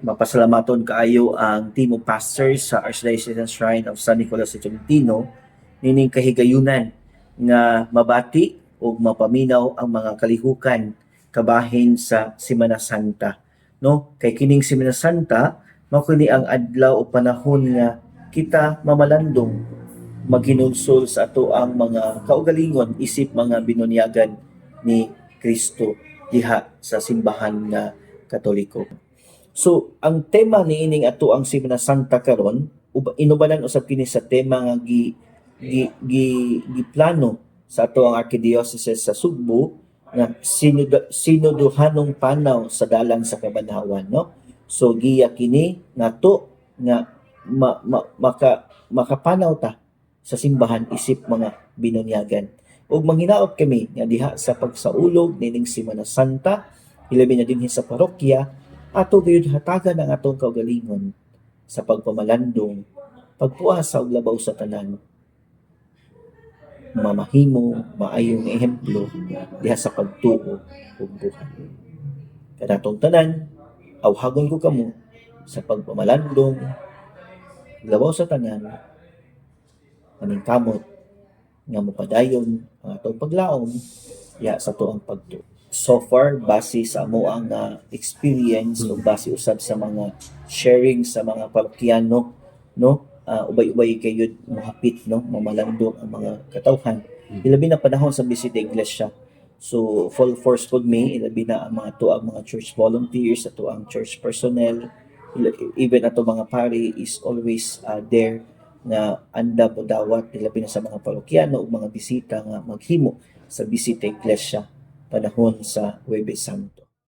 Mapasalamaton kaayo ang team of pastors sa Archdiocesan Shrine of San Nicolas de Tolentino nining kahigayunan nga mabati ug mapaminaw ang mga kalihukan kabahin sa Semana Santa, no? Kay kining Semana Santa mao kini ang adlaw o panahon nga kita mamalandong, maghinulsol sa ato ang mga kaugalingon isip mga binunyagan ni Kristo diha sa simbahan nga Katoliko. So, ang tema niining ato ang Semana Santa karon, inubanan usab kini sa tema nga gi gi gi giplano sa ato ang Archdiocese sa Sugbo nga sinuduhanong panaw sa dalan sa kabanhawan, no? So giya kini nato nga ma, ma, maka makapanaw ta sa simbahan isip mga binunyagan. Ug manghinaot kami nga diha sa pagsaulog nining Semana Santa, hilabi na dinhi sa parokya, ato gayud hatagan ang atong kaugalingon sa pagpamalandong, pagpuasa og labaw sa tanan, mamahimo maayong ehemplo diha sa pagtuo ug buhat. Kanatong tanan, awhagon ko kamo sa pagpamalandong, labaw sa tanan, maningkamot nga mopadayon ang atong paglaom diha sa atoang pagtuo. So far, base sa amo ang experience o base usab sa mga sharing sa mga parokyano, no, ubay-ubay kayo mohapit, no, mamalandong ang mga katawhan, ilabi na panahon sa bisita iglesia. So full force pud mi, ilabi na ang mga tuang mga church volunteers, ato ang church personnel, even ato mga pari is always there nga anda dawat, ilabi na sa mga parokyano ug mga bisita nga maghimo sa bisita iglesia panahon sa Huwebes Santo.